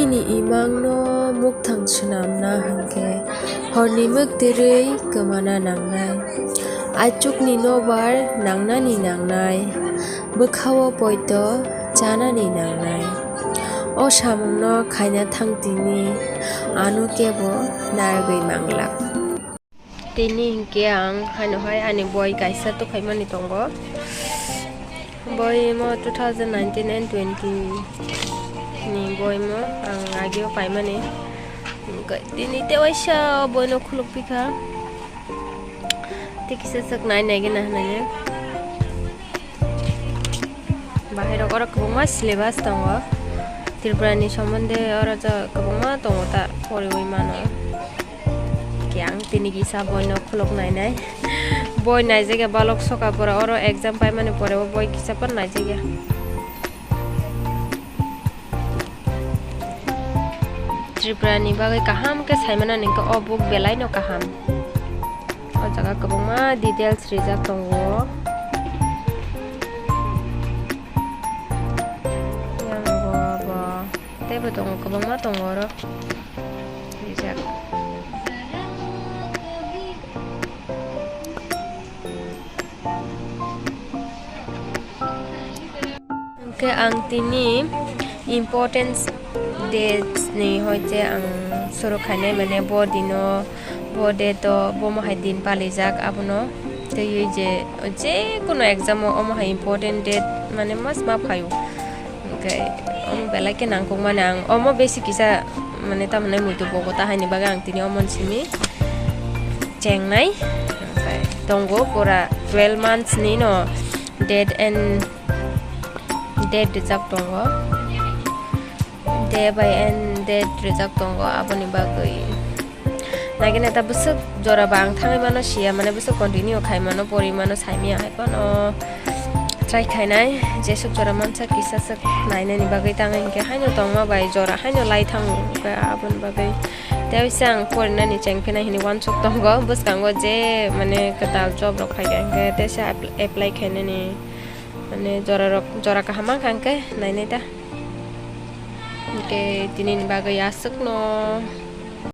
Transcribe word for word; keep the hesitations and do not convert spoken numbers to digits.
Ni imangno mukthang swnamna hwnkhe horni mwktwrwi kwmana nangnai. Aichukni nobar nangnani nangnai. Bwkhao poito chanani nangnai. O samungno khaina thang tini ano kebo narwgwi manglak. Tini hinkhe ang haino hai ani boi kaisa tokhaimani tongo. Boi mo two thousand nineteen and twenty ni boi mo ang ageo paimani. Tini tewaisa boino khulukpikha. Tei kisa swk nai nai gana hinwi. Bahai rok oro kwbangma syllabus tongo. Tripura ni somonde oro kwbangma tongo ta poriwi mano. Khe ang tini kisa boino khuluk nai nai. Boi nai jagya balok soka pora oro exam paimani pore o boi kisa phano nai jagya. Tripura ni bagwi kaham khe saimano ningkhe o book belai no kaham. O jaga kwbangma details rijak tongo. Yang bo bo teibo tongo, kwbangma tongo oro rijak. Hwnkhe ang tini important dates ni hoite ang suru khainai, mane bo dino, bo date o, bo mohai din palijak abono twiwi je, je kono exam o omo hai important date mane mas ma phaio. Hwnkhe omo belai khe nangkukmani ang omo besi kisa mane tamhinai muitu bogo ta haini bagwi ang tini omo simi chengnai. Hwnkhe tongo pura twelve months ni no date and date rijak tongo. Day by end date rijak tongo, aboni bagwi nagina ta bwswk jora ba ang thangwi mano siya, mane bwswk continue khai mano, pori mano, saimaya hai phano try khainai. Jeswk jora mansa kisa swk nainani bagwi tangwi hinkhe haino tongma bai jora haino lai thango, hinkhe aboni bagwi tei waisa ang porinani chengphinai hinwi uansuk tongo. Bwskango je mane kwtal job rok phaikha hinkhe teisa apply khainani. Mane jora rok, jora kaham mankha hwnkhe nainai ta. Hwnkhe tini ni bagwi aswkno